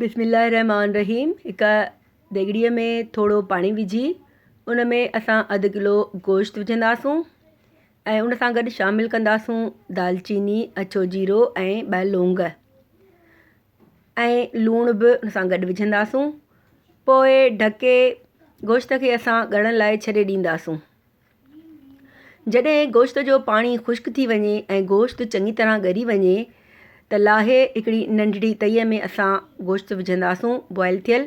بسم الله الرحمٰن الرحيم هڪ ديڳڙيء ۾ ٿورو پاڻي وجهي ان ۾ اسان اڌ ڪلو گوشت وجهنداسون ۽ ان سان گڏ شامل ڪنداسون دالچيني اڇو جيرو ۽ ٻه لونگ ۽ لوڻ به ان سان گڏ وجهنداسون پوء ڍڪي گوشت کي اسان ڳڙڻ لاء ڇڏي ڏينداسون جڏهن گوشت جو پاڻي خشڪ ٿي وڃي ۽ گوشت چڱي طرح ڳري وڃي ته لاهي هڪڙي ننڍڙي تئي ۾ اسان گوشت وجهنداسون بوائل ٿيل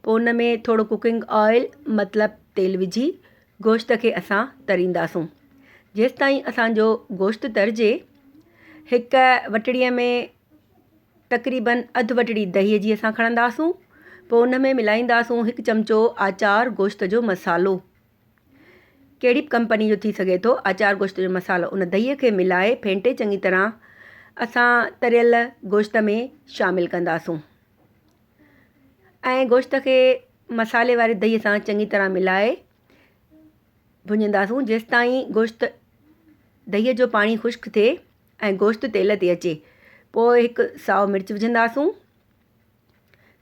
پوء ان ۾ ٿورو ڪوڪنگ آئل مطلب تيل وجهي گوشت کي اسان ترينداسون جيستائين اسانجو گوشت ترجي هڪ وٽڙي ۾ تقريبن اڌ وٽڙي دهي جي اسان کڻنداسون پوء ان ۾ ملائينداسون هڪ چمچو آچار گوشت جو مصالحو ڪهڙي به ڪمپني جو ٿي سگهي ٿو آچار گوشت جو مصالحو ان دهي کي ملائي ڦينٽي چڱي طرح اسان تريل گوشت ۾ شامل ڪنداسون ۽ گوشت کي مصالحي واري دهي سان چڱي طرح ملائي ڀڃنداسون جيستائين گوشت دهي جو پاڻي خشڪ ٿئي ۽ گوشت تيل تي اچي پوء هڪ سائو مرچ وجهنداسون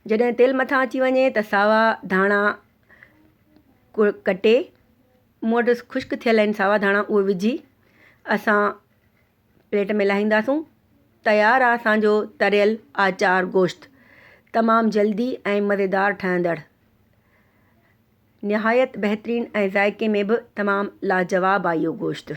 جڏهن تيل مٿان اچي وڃي ته ساوا ڌاڻا ڪٽي مون وٽ خشڪ ٿيل آهن ساوا ڌاڻا اهي وجهي اسان پليٽ ۾ لاهينداسون تيار آهي اسانجو تريل آچار گوشت تمام جلدي ۽ مزيدار ٺهندڙ نهايت بهترين ۽ ذائقي ۾ به تمام لاجواب آهي اهو گوشت.